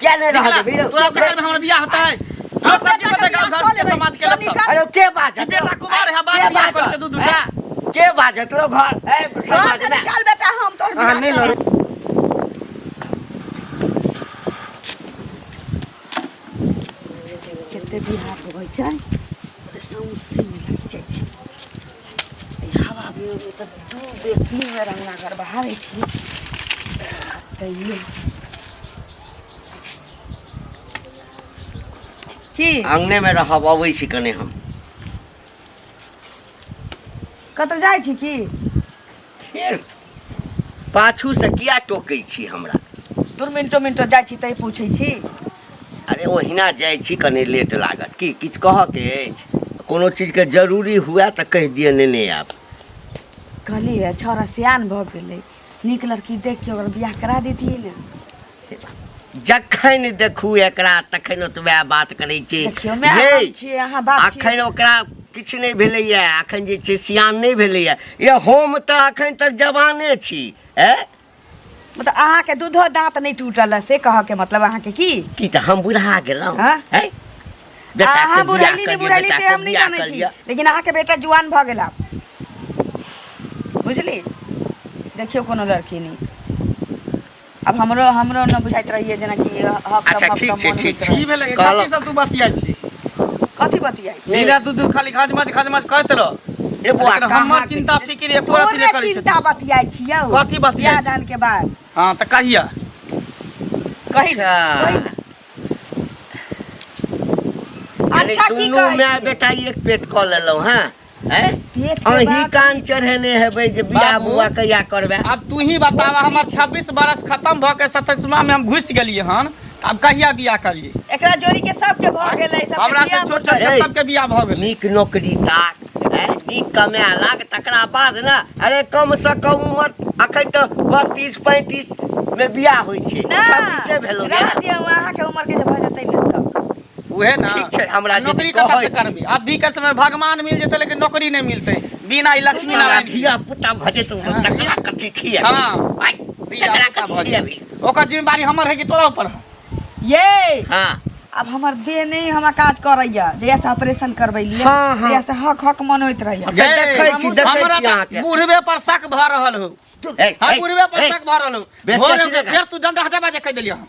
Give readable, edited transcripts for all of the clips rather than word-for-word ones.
किया नहीं रह निकला, जेबही रौ? तोरा चक्कर में हमर बियाह होता है लोग सब की पता गांव घर के समाज के लोग सब अरे के बाजत कि बेटा कुमार है, बाप के बियाह बाजत? करके दू दूटा। के बाजत रो घर ए घर समाज से में निकाल बेटा हम तोहर अहाँ बियाह नहीं करब। लड़ू कते बिहार होबै छै तऽ सौंसे मे लागि जाइ छै एहि हवा मे तऽ दू बेर तीन बेर अङ्गना घर बहारै छी तैयो की अंगने में रहब अबै छी कने हम कतऽ जाइ छी की फेर पाछू से किया टोकै छी हमरा दू मिनटो मिनटो जाइ छी तै पूछै छी अरे ओहिना जाइ छी कने लेट लागत की किछु कहऽके अछि कोनो चीजके जरूरी हुए तऽ कहि दिअ नेने आयब कहलियै छौड़ा सियान भऽ गेलै नीक लड़की देख के ओकर बियाह करा देतियै ने जखन देखू एकरा तखन ओतबे बात करै छै देखियौ माय ये बाप छियै अहाँ बाप छियै अखन ओकरा किछु नहि भेलैए अखन जे छै सियान नहि भेलैए ये हम तऽ अखन तक जवाने छी ए मतलब अहाँके दूधो दाँत नहि टूटल है से कहऽके मतलब अहाँके की की तऽ हम बुढ़ा गेलहुँ हाँ? हैं? बेटाके अहाँ बियाह बुढ़ैली कऽ नहि लिअ, बुढ़ैली से बेटाके हम नहि बियाह जानै कऽ छी लिअ। लेकिन अहाँके बेटा जुआन भऽ गेल आब बुझली देखियौ कोनो लड़की नीक आब हमरो हमरो न बुझाइत रहैए जेनाकि हक अच्छा, हक ठीक छै, मोन ठीक होइत छै। की रहै। भेलै कहलहुँ। कथी सब तू बतियाइ छी कथी बतियाइ छी? दिन राति तू खाली खजमज खजमज करैत रह रे बौआ लेकिन हमर कहाँ चिंता फिकिर एको रत्ती तोरे नहि करै चिंता छै बतियाइ छियौ कथी बतियाइ बियाह छी? दान के बाद हँ तऽ कहिया कही ने, अच्छा। कही ने। यानी अच्छा की दुनू कहै माय छियै? बेटा एक पेट कऽ लेलहुँ हँ हैं? पेट के अहीं बात कान चढ़ेने हेबै जे बियाह बाबू। बुआ कहिया करबै आब तू ही बतावा हमर 26 बरस खत्म भऽ के 27वां में हम घुसि गेलियै हन तऽ आब कहिया बियाह करियै एकरा जोड़ी के सबके भऽ गेलै सबके हमरा से बियाह छोट छोट रे। के सबके बियाह भऽ गेलै नीक नौकरी ताक हैं? नीक कमाए लाग तकरा बाद ने अरे कम से कम उमर अखन तऽ 32 35 मे बियाह होइ छै ना 26 भेलौ ने रह दियौ अहाँके उमर के जे भऽ जेतै ने तब उहे ना ठीक छै, हमरा जे नौकरी कहै कतऽ से छी। करबी अभी के समय भगवान मिल जेतै लेकिन नौकरी नहीं मिलतै बिना ई लक्ष्मी हमरा नारायण के। धिया पुता भऽ जेतौ तकरा कथी खिएबी हाँ। आइ, धिया तकरा पुता कथी भऽ जेतै। खिएबी ओकर जिम्मेदारी हमर है कि तोरा ऊपर है ये हाँ आब हमर देह नहि हमरा काज करैया जहिया से ऑपरेशन करबैलियै हाँ, हाँ। तहिया से हक हक मन होइत रहैया अच्छा, ये, देखै छी हमहूँ- देखै हमरा छी तऽ अहाँके बुढ़बे पर शक भऽ रहल हो ए, हाँ ए, बुढ़बे पर ए, शक भऽ रहल हो बेसी भोरे अथी उठे नहि कर। फेर तू डंडा हटाबा जे कहि देलियै हम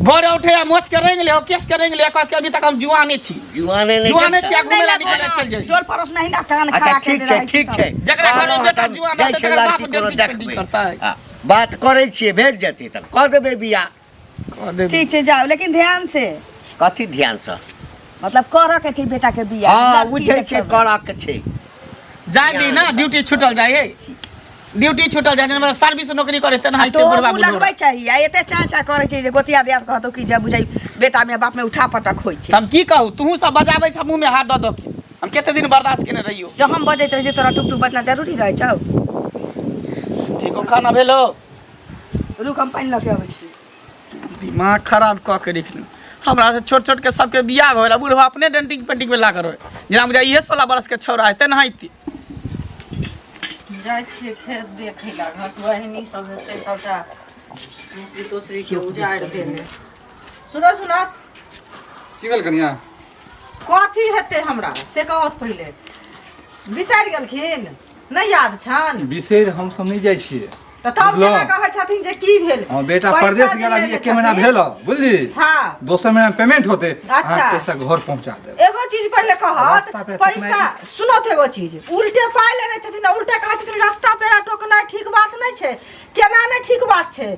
भोरे उठे आ मोछ के रंग ले केस के रंग ले कह के अभी तक हम जुआने छी जुआने नहि जुआने छै। छी आ घुमे नहि ला लगो निकले ना, चल जाइ टोल पड़ोस में हिना कान अच्छा खड़ा ठीक केने छै रहै ठीक सब। छै जकरा घरमे कहलहुँ बेटा हम जुआन जाइ रहतै छै तकर बाप लड़की कोनो डेंटिंग पेंटिंग देखबै करतै। हाँ, बात करै छियै भेट जेतै तब कऽ देबै बियाह कऽ देबै। ठीक छै जाउ लेकिन ध्यान से कथी ध्यानसँ मतलब करऽ के छै बेटा के बियाह हँ लड़की बुझै छियै देखबै। करऽ के छै जाय दी ना ड्यूटी छूटल जाय हे ड्यूटी छूटल जाय जेना सर्विस नौकरी करे तेना तो बुढ़वा मुँह लगबै चाही आ एते चाँ चाँ करै छै जे गोतिया दियाद कहतौ कि जे बुझाइ बेटा में बाप में उठा पटक होइ छै हम की कहू तूहू सब बजाबै छ मुँह में हाथ दऽ दऽ के हम कते दिन बर्दाश्त केने रहियो जब हम बजैत रहै छियै तोरा टुक टुक बजना जरूरी रहै छौ ठीक हो खाना भेलो रुक हम पानि लऽ के अबै छी दिमाग खराब कऽ के रखने हमरा से छोट छोट के सबके बियाह भेल आ बुढ़वा अपने डेंटिंग पेंटिंग में लागल रहे जेना बुझाइ इहे 16 बरस के छौड़ा है तेनाहिते जाइ छियै खेत देखै लए घसबहिनी सब हेतै सबटा मसुरी तोसरीके उजाड़ि देने सुनो सुनो की भेल कनिया कथी हेतै हमरा से कहत पहिले बिसरि गेलखिन नहि याद छनि बिसरि हमसब नहि जाइ छियै तऽ तब बुझलहुँ? केना कहै छथिन जे की भेल हँ बेटा पैसा परदेश जे गेल अभी लेने एके महीना छथिन- भेल हँ, बुझली हँ दोसर महीना पेमेंट होते अच्छा। अहाँ पैसा घर पहुंचा देब एगो चीज पहिले कहत रास्ता पे पैसा सुनो तऽ एगो चीज उल्टे पाइ लेने छथिन आ उल्टे कहै छथिन रास्ता पेरा टोकनाइ ठीक बात नहि छै केना नहि ठीक बात छै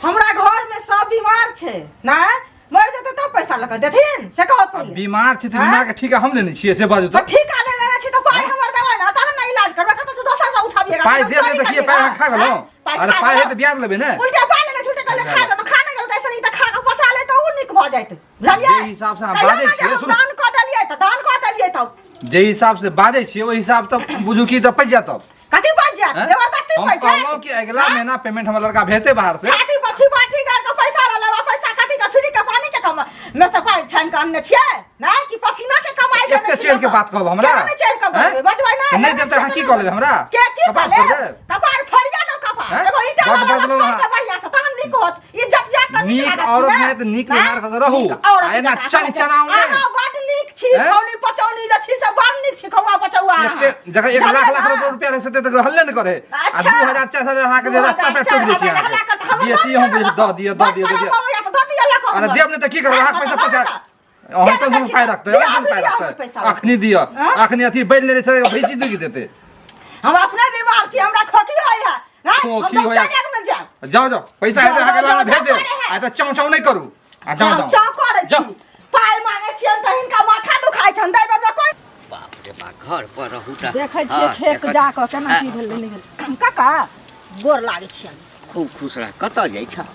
हमरा घरमे सब बीमार छै नहि मरि जेतै तब पैसा लऽ कऽ देथिन से कहत आ पहिले बीमार छै तऽ आँय? बीमार के ठीका हम लेने छियै से बाजू तऽ तऽ ठीका नहि लेने छी तऽ पाइ हमर देबै ने तहन ने इलाज करबै कतऽ से दोसर से उठाबिएगा पाइ देब नहि तऽ किए पाइ अहाँ खा गेलहुँ अरे पाइ है तऽ ब्याज लेबै ने उल्टा पाइ लेने छुटे कहले खा गेलहुँ खा नहि गेलहुँ तऽ ऐसे नीक तऽ खा कऽ पचा ले तऽ उ नीक भऽ जाइत बुझलियै जे हिसाब से अहाँ कहियौ बाजै ने जे छियै, हम सुनू। दान कऽ देलियै तऽ दान कऽ देलियै तब जे हिसाब से बाजै छियै ओहि हिसाब तऽ बुझू की तऽ पचि जायत तब कथी बच जायत हैं? जबरदस्ती हम पैसा कहलहुँ कि अगिला महीना पेमेंट हमर लड़का भेजते बाहर से छाती पर छिपाटी गाड़ के पैसा ल लेबा पैसा कथी के फ्री के पानी के कमा में से पाई छान के अनने छियै नहीं कि पसीना के कमाई एते देने चढ़ि के बात कहब हमरा? केना नहि चढ़ि के हैं? बजबै बजबै नहि नहि देब तऽ अहाँ की कऽ लेबै हमरा? के की कपार कऽ फोड़ि लेब देब? कपार फोड़िया दो कपार हैं? एगो ईटा बड ल लेब बजलहुँ फोड़ि अहाँ। के बढ़िया से तहन नीक होत इज्जत जात तऽ नीक नीक लागत औरत ने? नहि तऽ नीक आँय? व्यवहार कऽ के रहू। नीक औरत आ एना जकाँ कहै छै। चनचनाउ नहि। अहाँ बड्ड नीक छी हैं? खौनी पचौनी जे छी से बड्ड नीक छी खौआ पचौआ अहाँ। एते जखन 1 लाख जानलियै लाख ने? रुपया रहै छै तऽ हल्ले ने करे आ अच्छा। 2000 4000 अहाँके जे रास्ता पे टोक दै छी अहाँके बेसी हम बुझ दऽ दिअ दऽ दिअ दऽ दिअ। अरे देब नहि तऽ की करब अहाँके पैसा पचा अहाँ सब हम पाइ रखतै अहाँ पाइ रखतै अखनी दिअ अखनी अथी बैल लेने छै भैंसी दुगि देतै। हम अपने बीमार छी हमरा खोखी होइया हैं? हम खोखी होइया। डॉक्टरे में जायब। जाओ जाओ पैसा हेतै अहाँके जाओ, लाना जाओ, भेज देब जाओ, आ तऽ चाँव चाँव नहि करू आ जाओ चाव जाओ चाव करै जाओ। छी पाइ मांगे छियनि तऽ हिनका माथा दुखाइ छनि दै बेर कोइ बाप रे बाप घर पर रहू तऽ देखै छियै हाँ, खेत एकर- जा कऽ केना की भेलै नहि भेलै काका गोर लागै छियनि। खूब खुश रह कतऽ जाइ छ?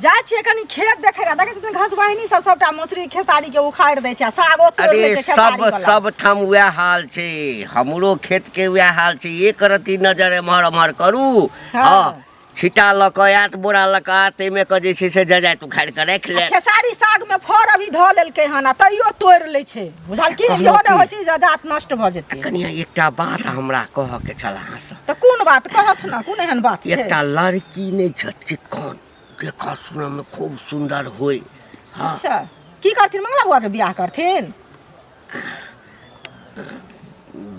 जाइ छियै कनी खेत देखै लए देखै छथिन घास वाहिनी सब सबटा मौसरी खेसारी के उखाड़ि दै छै आ सागो तोड़ि लै अरे छै खेसारी सब वाला। सब ठाम वएह हाल छै हमरो खेत के वएह हाल छै एक रत्ती नजर एम्हर एम्हर करू हाँ। हाँ छिटा लऽ कऽ आयत बोरा लऽ कऽ आयत ताहिमे कऽ जे छै से जजाइत उखाड़ि कऽ राखि आ लेत। खेसारी साग में फड़ अभी धऽ लेलकै हन आ तैयो तोड़ि लै छै बुझल की कहलहुँ इहो नहि की? होइ छै जजात नष्ट भऽ जेतै। कनिया एकटा बात हमरा कहऽ के छल अहाँसँ। तऽ कोन बात कहत ने कोन एहन बात छै? एकटा लड़की नहि छै चिक्कन देखऽ सुनऽ में खूब सुंदर होय। हाँ। अच्छा की करथिन मंगला बुआ के बियाह करथिन?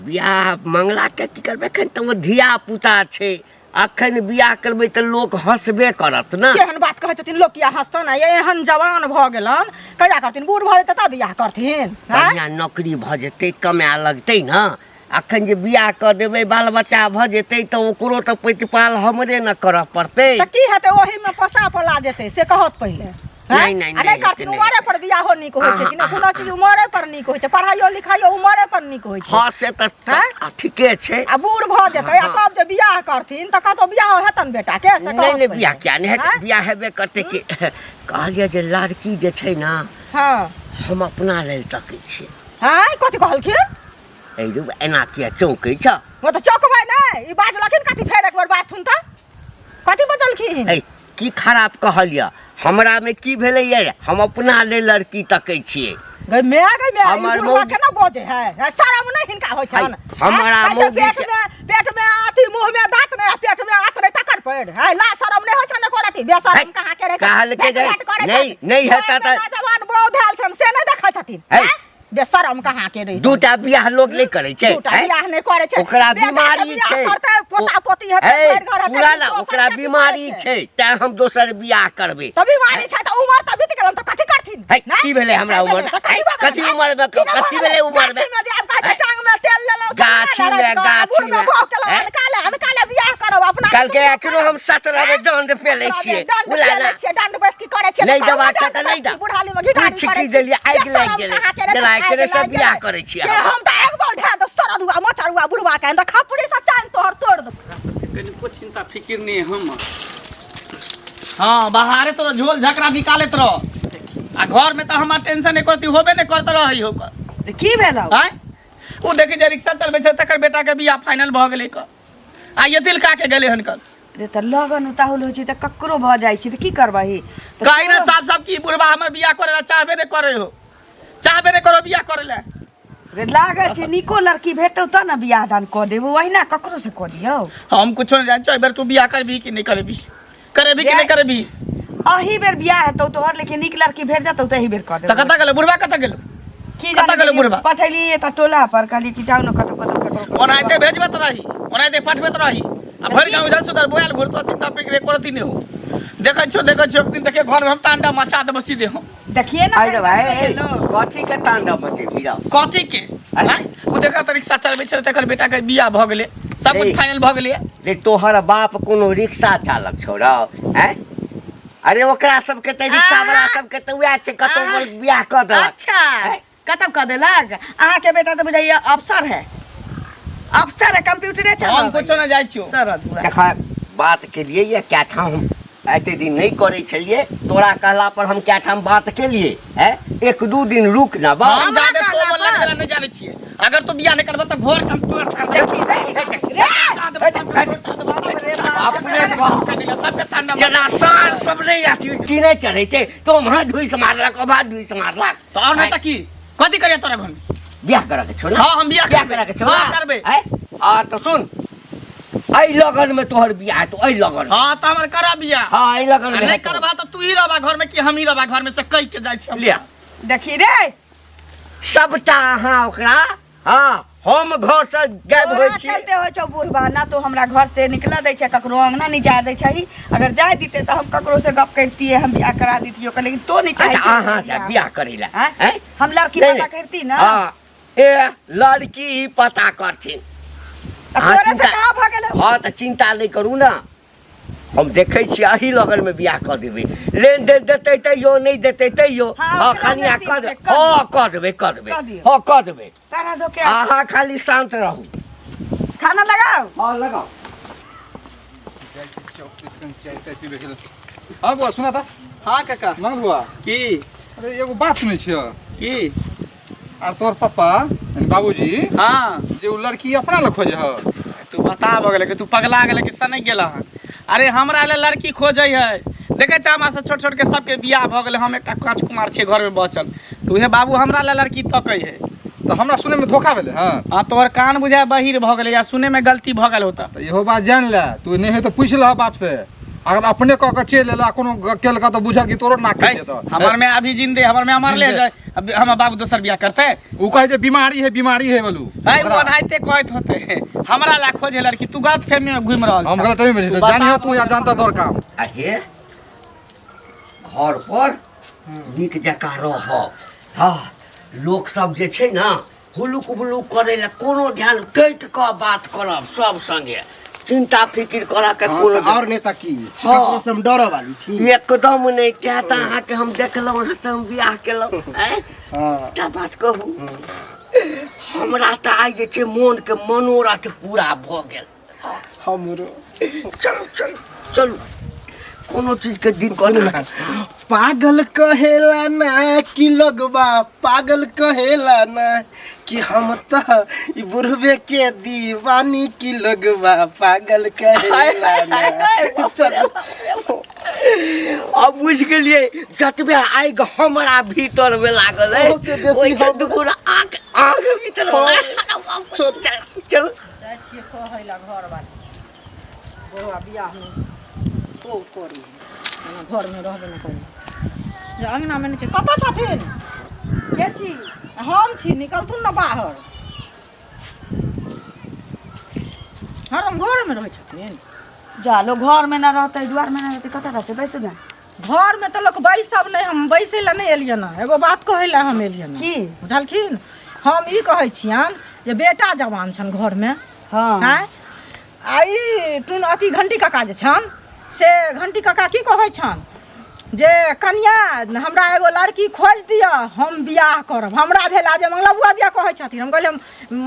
बियाह मंगला के की करबै एखन तऽ ओ धिया पुता छै अखन बियाह करबै तऽ लोक हँसबे करत ने। केहन बात कहै छथिन लोक किया हँसतन आ एहन जवान भऽ गेलन कहिया करथिन बूढ़ भऽ जेतै तब बियाह करथिन आँय? बढ़िआँ नौकरी भऽ जेतै कमाए लगतै ने अखन जे बियाह कऽ देबै बाल बच्चा भऽ जेतै तऽ ओकरो तऽ प्रतिपाल हमरे ने करऽ पड़तै। तऽ की हेतै ओहिमे पोसा पला जेतै से कहत पहिले हैं? नहि, नहि, आ नहि नहि करथिन हेतै, नहि उमरे पर बियाहो नीक होइ छै कि नहि? कोनो चीज उमरे पर नीक होइ छै पढ़ाइयो लिखाइयो उमरे पर नीक होइ छै। हँ से तऽ हैं? आ, ठीके छै। आ बूढ़ भऽ जेतै आ हँ। तब जे बियाह करथिन तऽ कतौ बियाह हेतन बेटा के से नहि कहत नहि पहिले। बियाह किया नहि हेतै हैं? बियाह हेबे करतै कि कहलियै जे लड़की जे छै ने हँ हम अपना लेल तकै छियै। हँ कथी कहलखिन? एहि रूप एना किया चौंकै छ? ओ तऽ चौंकबै नहि ई बाजलखिन कथी फेर एक बेर बाजथुन तऽ कथी बजलखिन? ऐ की खराब कहलियै हमरा में की भेलैया हम अपना लेल लड़की तकै छियै। गै माय गै माय, ई हमर बुढ़वा मौगी- केना बजै है? है, शरम नहि हिनका होइ छनि? है, हमरा है, कहै छै मौगी पेट के- में पेट में अथी मुँह में दाँत नहि आ पेट में आँत नहि तकर पैर है ला शरम नहि होइ छनि एको रत्ती बेशरम है, कहाँ के रहै छै? कहलकै भेंट जे घाट करै नहि, छनि। नहि हेतै घरमे तऽ- नौजवान बहु भेल छनि से नहि देखै छथिन है। है? बेशरम कहाँ के रहै दूटा बियाह लोक नहि करै छै दूटा है? बियाह नहि करै छै ओकरा बेटा के बीमारी बियाह छै करतै पोता पोती हेतै है, भरि घर हेतै पूरा ना दोसर ओकरा के की बीमारी करै छै तैं हम दोसर बियाह करबै। तऽ बीमारी छै तऽ उमर तऽ बीत गेलन तऽ कथी करथिन? है, नहि? की भेलै हमरा की उमर? भेलै? तऽ कथी है, भऽ गेलै? कथी उमर मे की नहि कथी भऽ भेलै गेलै? उमर मे? गाछी मे जे आब कहै छै है? टांग मे तेल लेलहुँ गाछी सोना मे, लड़ाइत कऽ, गाछी बूढ़ मे मे। बह केलहुँ, है? अनका ले, अनका ले बियाह करब, अपना कहलकै सुनबो एखनो हम करब। 17 मे दंड पेलै छियै दंड बुझला पेलै ना? छियै, दंड बैसकी करै छियै, नहि तऽ करू देबाक ने छै तऽ दंड नहि बैसकी, दऽ। बुढ़ाली मे घिढारी पूछि करै की छी। देलियै, आगि बेशरम लागि गेलै। कहाँ के रे, जेना आगि एकरे से लागि बियाह गेलै। करै छियै के हम। हम तऽ एक बार ढेर दो सरदुआ मचरुआ बुढ़वा के अंदर खपड़ी से चान तोहर तोड़ दो। एकरा सबके कनिको चिंता फिकिर नहीं है हम। हाँ बाहरे तो झोल झकरा निकालैत रह आ घर में तो हमार टेंशन एको रत्ती होबे नहीं करत रही हो की भेलौ? आँय ओ देखी जे रिक्शा चलबै छै तकर बेटा के बियाह फाइनल भऽ गेलै क आ ये दिल का के गेलै हन कल। रे तऽ लगन उताहुल होइ छै तऽ ककरो भऽ जाइ छै तऽ की करबही? तऽ कही ना तोरो- साफ साफ की बुढ़बा हमर बियाह करे ला चाहबे नहीं करे हो चाहबे नहीं करो बियाह करे ला। रे लागै छै नीको लड़की भेटतौ तऽ ने बियाह दान कऽ देबौ ओहिना ककरो से कऽ दियौ। हम कुछो नहीं जानै छियौ, एहि बेर तू बियाह करबी कि नहीं करबी करेबी कि नहीं करबी? अही बेर बियाह हेतौ तोहर लेकिन नीक लड़की भेट जेतौ तऽ एही बेर कऽ तऽ देबौ। कतऽ गेलै बुढ़बा कतऽ गेलै? की कतऽ जाने गेलै बुढ़बा? पठेलियै तऽ टोला पर कहलियै कि जाउ ने कतौ कतौ ककरो ओनाहिते भेजबैत रही ओनाहिते पठबैत रही आ भरि गाँव इधर से उधर बोआल घुरतो चिंता फिक्र एको रत्ती नहि हो। देखै छियौ देखै छियौ एक दिन देखियौ घर में हम तांडा मचा देबो सीधे हम। देखिए ना अरे कनि भाई, कनि ए, लोग। कथी के तांडव मचेबही रौ? कथी के? आँय? ओ देखा तऽ रिक्शा चलबै छलै तकर बेटा के बियाह भऽ गेलै सब कुछ रे। फाइनल भऽ गेलै। रे तोहर बाप कोनो रिक्शा चालक छौ रौ आँय? अरे ओकरा सबके तऽ रिक्शा वाला सबके तऽ उएह छै कतौ अहाँ- बियाह कऽ देलक। अच्छा आँय? कतौ कऽ देलक? अहाँके बेटा तऽ बुझाइए अफसर है अफसर है कंप्यूटरे चलाबै। हम कुछो नहि जाइ छियौ। सर अधूरा। देखा बात केलियै ये कए ठाम हम एते दिन नहि करै छलियै तोरा कहला पर हम कए ठाम बात केलियै हैं एक दू दिन रुक ना बा। हम हमरा जादे कहला तो पर। लगबे नहि जानै छियै अगर तू बियाह नहि करबऽ तऽ घर के हम तोड़ कर देबौ। देखी देखी रे अपने बाप। सबके तांडा जेना सार सब नहि अथी की नहि चढ़ै छै तो उम्हर ढुसि मारलक ओम्हर ढुसि मारलक। तऽ और नहि तऽ की कथी करियै तोरा घर में? बियाह करऽ के छौ ना? हाँ, हम बियाह बियाह करबै। करऽ के छौ हाँ, ना? करबै। हैं? हाँ, तऽ सुन एहि लगन में तोहर बियाह हेतौ, एहि लगन में। हाँ तऽ हमर करा बियाह। हाँ, एहि लगन आ में नहि हेतौ। करबा तऽ तू ही रहबा घर में कि हम ही रहबा घर में, से कहि के जाइ छी हम। लिअ। देखी रे सबटा अहाँ ओकरा, हाँ, हम घर से गायब होइ तोरा छी। चलते होइ छौ बुढ़बा, ना तो हमरा घर से निकल दै छै, ककरो अंगना नहीं जाय दै छै। अगर जाय दीते तऽ हम ककरो से गप करतिए, हम बियाह करा दीतिए ओकर, लेकिन तो नहीं चाहे। अच्छा, अहाँ जा बियाह करै ला? आँय? आँय? हम लड़की नहीं, पता नहीं। करती ना। हाँ, ए लड़की पता करथिन। तऽ अहाँ तोरे से चिन्ता- कहाँ भऽ गेल? हाँ, तऽ चिन्ता नहि करू ने, हम देखै छियै एही लगनमे बियाह कऽ देबै। लेन देन देतै तैयो, नहि देतै तैयो। हाँ, हाँ, ओकरा कनिया नसीब कऽ छै, देबै। कऽ हाँ, कऽ देबै, कऽ देबै। कऽ दियौ। हाँ, कऽ देबै। पैर धो के अहाँ खाली शान्त रहू। खाना लगाओ। हाँ, लगाओ। हाँ बुआ, सुना था। हाँ काका। मंगल बुआ। की? अरे एगो बात सुनै छियै। की? आर तोहर पप्पा यानी बाबूजी, हाँ, जे उ लड़की अपना लग खोजे ह। तू बता भऽ गेलै कि तू पगला गेलै कि सनकि गेला हन? अरे हमरा ले लड़की खोजै है, देखै छै हमरा से छोट छोट के सबके बियाह भऽ गेलै, हम एकटा काँच कुमार छियै घरमे बचल, तऽ उहे बाबू हमरा ले लड़की तकै है। तऽ हमरा सुनै में धोखा भेलै। हँ, हाँ, तोहर कान बुझाय बहिर भऽ गेलै या सुने में गलती भऽ गेल होता। तऽ इहो बात जान ले, तू नहि है तऽ पूछि लह बाप से। अगर अपने कऽ के चलि एला, कोनो केलका तऽ बुझऽ कि तोरो नाक कटि जेतौ। हमर में अभी जिंदे, हमर में मरले जिन्दे। जाय, अब हमर बाबू दोसर बियाह करतै? उ कहै छै बीमारी है, बीमारी है बोलू। है ओ ओनाहिते कहैत होते। हमरा ला खोजे लड़की, तू गलत फहमी में घूम रहल हम छह। गलत नहीं तू जानी हो बता। तू या जानता तोर काम। आ हे, घर पर नीक जकाँ रहब। हँ, लोक सब जे छै ने हुलुक बुलुक करै लए, कोनो ध्यान कटि कऽ बात करब सब संगे, चिंता फिकिर करऽ के हाँ, कोनो तऽ आओर नहि तऽ की? हाँ। ककरो से हम डरऽ वाली छी? एकदम नहि। तें तऽ अहाँके हम देखलहुँ, अहाँ तऽ हम बियाह केलहुँ। आँय? हाँ। एकटा बात कहू, हमरा तऽ आइ जे छै मोनके मनोरथ पूरा भऽ गेल। हमरो। चलू चलू चलू, कोनो चीजके दिक्कत सुन नहि। ना, पागल कहेला ना कि लगबा पागल कहेला ना कि हम तऽ ई बुढ़बे के दीवानी, कि लगबा पागल कहेला ना। चल। अब बुझि गेलियै, जतबे आगि हमरा भीतर मे लागल अइ, ओहू से बेसी ओहिसँ दुगुना आग अहाँके भीतर। चल। चलू। जाइ छियै कहै लए घरवाली, बौआ बियाह नहि तो करी, घरमे रहबे नहि करी जे अङ्गनामे नहि छै। कतऽ छथिन? के छी? हम छी, निकलथुन ने बाहर। हरदम घरमे रहै छथिन। जा लो, घर में ना रहते, दुआर में ना रहते, कतऽ रहते? बैसू ना। घरमे तऽ लोक बैसब नहि, हम बैसै लए नहि एलियै ने, एगो बात कहै लए हम एलियै ने। की? बुझलखिन, हम ई कहै छियनि जे बेटा जवान छनि घरमे। हाँ। आँय, आ ई टुन अथी घंटी काका जे छनि, से घंटी काका की कहै छनि जे कनिया हमरा एगो लड़की खोजि दिअ, हम बियाह करब। हमरा भेला जे मंगला बुआ दिया कहै छथिन। हम कहलियै, हम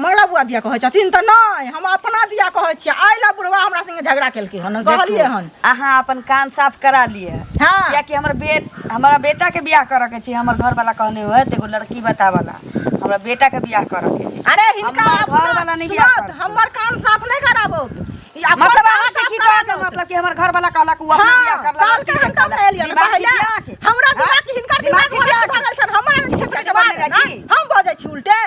मंगला बुआ दिया कहै छथिन तऽ नहि, हम अपना दिया कहै छियै। आइ लए बुढ़वा हमरा संगे झगड़ा केलकै हन, कहलियै हन। अहाँ अपन कान साफ करा लिए। हाँ। कियाकि हमर बे हमरा बेटा के बियाह करऽ के छै। हमर घर वाला कहने हुए एगो लड़की बतावला, हमरा बेटा के बियाह करऽ के छै। अरे हिनका हमर घर वाला नहीं बियाह सुनत, करतै। हमर कान साफ नहि कराबौत। ई अपन मतलब कान अहाँ से साफ की कहऽ के कराबौत। मतलब कि हमर घर वाला कहलक उ अपना बियाह हाँ, करला? कहलकै हम तब ने एलियै दिमाग कहै छिटिया के। हमरा दिमाग हिनकर दिमाग दिमाग छिटिया भ्रष्ट के। भऽ गेल छनि, हमरा नहि छै के बने जाइ छी। हम बजै छी उल्टे,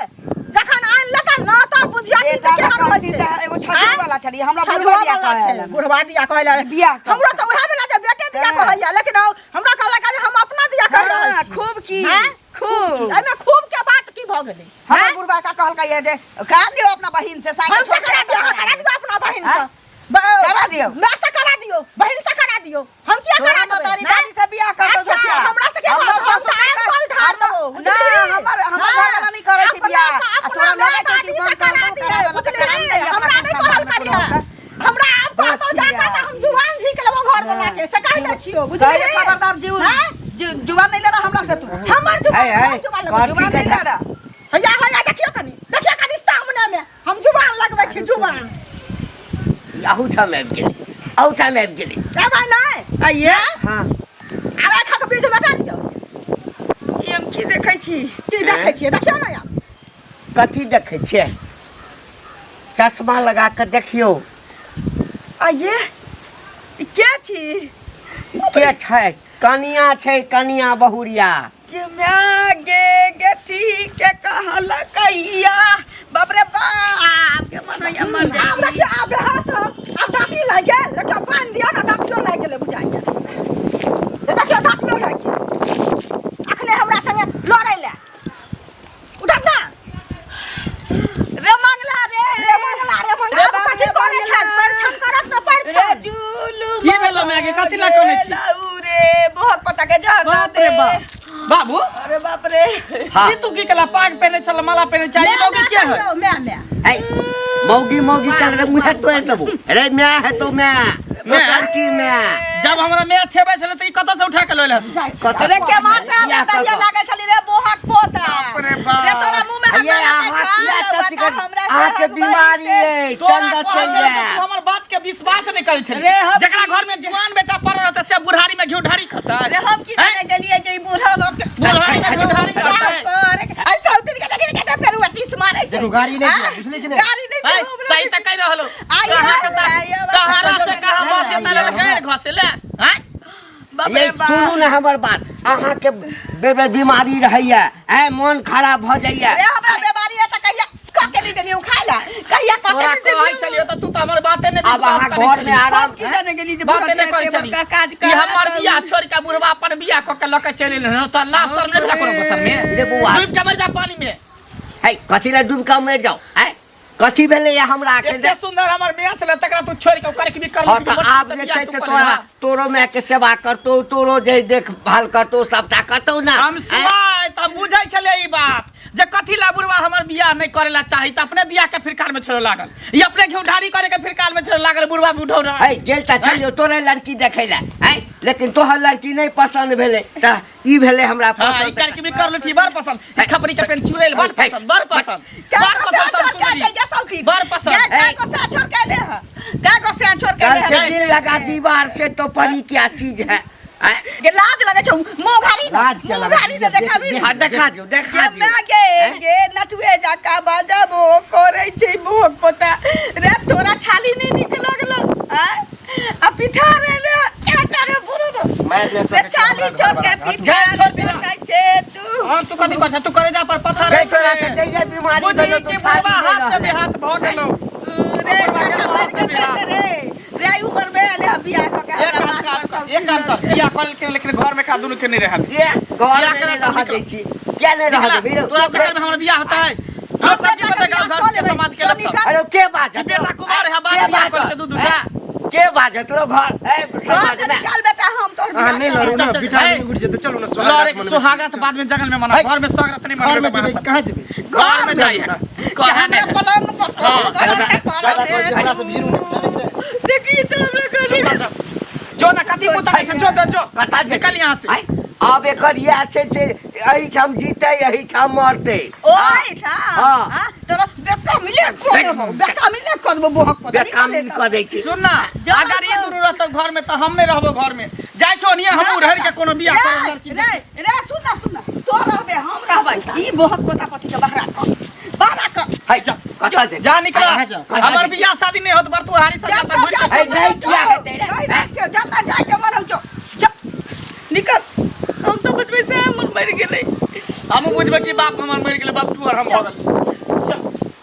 जखन आनि लेतन न तब बुझिया कि बेटा केहन लए होइ कहती छै। तऽ एगो छजू आँय? वाला छली, हमरा छजुआ बुढ़वा दिया वाला कहै छै, लए। बुढ़वा दिया कहै लए। बियाह कर। हमरो तऽ उएह भेला जे बेटे दिया हाँ। कहैया, लेकिन हमरा कहलक जे हम अपना दिया कहि रहल हाँ, छी। खूब की आँय? खूब। एहिमे खूब के बात की भऽ गेलै? हमर आँय? बुढ़वा का कहलकै ये जे करा दियौ अपना बहिन से साइकिल हम छोड़ तऽ करा दियौ, अहाँ करा दियौ अपना बहिन से। आँय? करा दियौ। माय से करा दियौ, बहिन से करा दियौ, हम किया तोरा करा देबै? मतारी नहि? दादी से बियाह कर दो। अच्छा, सोचिया। हमरा से के हमर कहत? हम ससुर तऽ नहि आग कर- बल ढार देबौ, ना, बुझलियै? हमर हमर हाँ, घरवाला नहीं करै छै अपना बियाह। से आ अपना तोरा माय लगै छौ कि दादी से कोन करा काम दियै, करावे ला तऽ बुझलियै? करा दियै, हमरा अपना नहि काम कहल में करियै। कोनो हमरा आब कहतौ जा कऽ तऽ हम जुबान झीक लेबौ घर वाला के, से कहि दै छियौ, कहे बुझलियै? खबरदार जीव हाँ? जुबान नहीं लड़ा हमरा से तू। हमर जुबान है, है, हम जुबान लगबै कथी जुबान नहीं के- लड़ा। हैया हैया, देखियौ कनी, देखियौ कनी, सामने मे हम जुबान लगबै छी जुबान। अहूठाम आबि गेलै, अहूठाम आबि गेलै। एबै नहि? आइए। हाँ। आब एखन के बीच में लियौ। ई हम की देखै छी? की देखै छियै? देखियौ ने आब। कथी देखै छियै? चश्मा लगा कऽ देखियौ। आइए, ई के छी? ई के छै? कनिया छै, कनिया बहुरिया। के माय गे, गे ठीक के कहलकैया बाप रे बाप के मन होइया मर आब जाई देखियौ आब बेहोश हो आब दाँती लागि गेल देखियौ पानि दियौ ने दाँतियो लागि गेलै बुझाइया ये देखियौ दाँतियो लागि गेल अखने हमरा संगे लड़ै लए उठत ना रे मंगला रे रे मंगला रे मंगला रे आब कथी बाप रे करै छै मंगला। परिछन करत न रे परिछन जुलू की भेलो माय के? कथी लए कनै छी? रे बहुत पता के जहर बाप रे बाप बाबू अरे बाप रे हाँ। ई तू की केला पाग पहिने छल माला पहिने छल ई मौगी के है मैं मैं है मौगी मौगी कर रे मुँह तोड़ देबो अरे मैं है तो मैं मैं? दोसर की मैं जब हमरा मैं छेबै छले त ई कतऽ से उठा के लऽ एल जाइ छी कतऽ अरे के मार से हमरा बियाह कऽ दहिया कऽ। लागल छली रे बोहक पोता बाप रे बाप। रे तोरा मुंह में ये हाथ अहाँ किया लगै टच छल, कर हमरा से अहाँके हगबै बीमारी छै। अइ तोरा चंदा कहै चलि छलै त जायत तू हमर बात के विश्वास नहि करै छली रे हम जकरा घर में जुआन बेटा पड़ल रहतै से बुढ़ारी में घिउ ढारी खतै रे हम की जाने गेलियै जे ई बूढ़ा लोग के बुढ़ारी में घिउ ढारी खतै अरे चौधरी के देखी के फेर उ टीस मारै छै देखू, गाड़ी नहि आँ? दिअ, बुझली कि नहि? गाड़ी नहि है दिअ हमरा। सही त कहि रहलो आइए, कहाँ कता आइए, कहारा से कहाँ बस एतऽ लेल गैर घसे ले हैं बाप ये रे बाप। सुनू ने हमर बात अहाँके बेर बेर बीमारी रहैया ऐ मन खराब भऽ जाइया रे हमरा बीमारी है त कहिया कह के नहीं देलियै उ खाय ला कहिया कह के तोरा नहीं कहै देलियै छलियो त तू त हमर बाते नहि आब विश्वास अहाँ करै घर में छली आराम हम की जाने गेली जे बाते बूढ़ा नहि करै के छली बड़का काज ई हमर करत। बियाह छोड़ि के बुढ़वा अपन बियाह कऽ के लऽ के चलि एलै हँ त लाज शर्म नहि भेला कोनो पत्थर में रे बौआ। डूबि के मरि जा पानी में है कथी लए डूबि कऽ मरि जाउ ऐ कथी भेलै या हमरा अखन एते सुंदर हमर मियाँ छलै तकरा तू छोड़ि के ओकर की कर हँ तऽ आब जे छै से तोरा तोरो माय के सेवा करतौ तोरो जे देखभाल करतौ सबटा करतौ ना हम सुआय तऽ हम बुझै छलियै ई बात जे कथी ला बुढ़वा हमर बियाह नहि करे ला चाही तऽ अपने बियाह के फिरकाल में छोड़े लागल ई अपने घिउ ढारी करे के फिरकाल में छोड़े लागल बुढ़वा बुढ़ौ रह है गेल तऽ छलियौ तोरे लड़की देखै लए है लेकिन तोहर लड़की नहि पसन्द भेलै तऽ ई भेलै हमरा हाँ ई पसन्द करके भी कर लुठी बड़ पसंद ई खपरी के पेन चुड़ैल बड़ पसंद बड़ पसंद क्या बड़ को से पसंद छोड़ के सब आछे सौखी बड़ पसंद। क्या को से छोड़ के ले है क्या को से छोड़ के ले कल है के दिल लगा दीवार से तो परी क्या चीज है आय? गे लाज लगे छौ मुंह घारी लाज क्या मुंह लगै घारी ने देखाबी हाँ देखा दियौ देखा गे दियौ मैं गे गे नटुए जाका बाजबो करै छै मोहक पोता रे तोरा छाली नहि नीक लगलो आय आ पिठा रे ले चाटा रे बुरो मारि ले रे सकै छै छाली हमरा छोड़ के घरवाला। पिठा छोड़ दिला। छोड़ै छै तू हम तू कथी कर तू करे जा पर पत्थर गई तोरा के जइये बीमारी बुझी भेलौ कि तो बुढ़वा छाली हाथ से नहि भी हाथ भऽ गेलौ रे काका मर गेल रे रे रे ऊपर में ले हम बियाह क के एक हमरा काम बाप कर एक काम कर बियाह कर लेकिन लेकिन घर में का दुनू के नहीं रहल ये घर बियाह में करा नहि चल रहऽ निकल। दै छी किया नहि रहऽ निकला, देबही रौ? तोरा चक्कर में हमर बियाह होता है लोग सब की पता गाँव घर के समाज के लोग सब अरे के बाजत ई बेटा कुमार है बाप के बियाह बाजत? कर के दू दू जा के बाजत रौ घर ए घर समाज से में निकाल बेटा हम तोर अहाँ बियाह नहि करब। लड़ू ना चल, चल, बिठा ए। उड़ जेतै चलू ना लड़े सोहागरात मनबै सोहागरात बाद में जंगल में मना घर में सोहागरात नहीं घर में मना जेबै कहाँ जेबै घर में जाइए कहे हमरा नहीं पलंग पर हाँ, सोल के ज्यादा कहै छी, हमरा से भीरू नहि चलै कि नहि? देखी तो हमरा जो जो, जो ना कथी मुँह तकै छै जो जो जो कथा जे- निकल यहाँ से आँय, आब एकर इएह छै से एहिठाम जीतै एहिठाम मरतै ओए ठा हाँ। हां तोरा बेटा मिले को देबो बेटा मिले को देबो बोहक पर बेटा मिल कऽ दै छी सुन ना अगर ई दुनू रहतौ घर में तऽ हम नहीं रहबो घर में जाइ छो नहीं हमहूँ रह के कोनो बियाह करब लड़की रे रे सुन ना सुन ना तो रहबे हम रहबै ई बोहक पोता पति के बहरा कर बहरा कर है जा कतऽ जेतै? जा निकला अहाँ जाओ। हमर बियाह शादी नहीं होत बर तू हारी सब जा जाता घुरि जा के है, नहीं किया हेतै रे। नहीं छौ जा जाय के मन छौ जा निकल हम सब बचबै से हमर मरि गेलै हमहूँ बुझबै कि बाप हमर मरि गेलै बाप तू और हम भऽ गेलै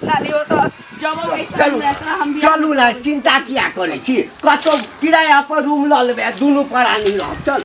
लालियो तो जब चलू चलू ने चिन्ता किया करै छी कतौ किराया पर रूम लऽ लेबै आ दुनू प्राणी रहब चल।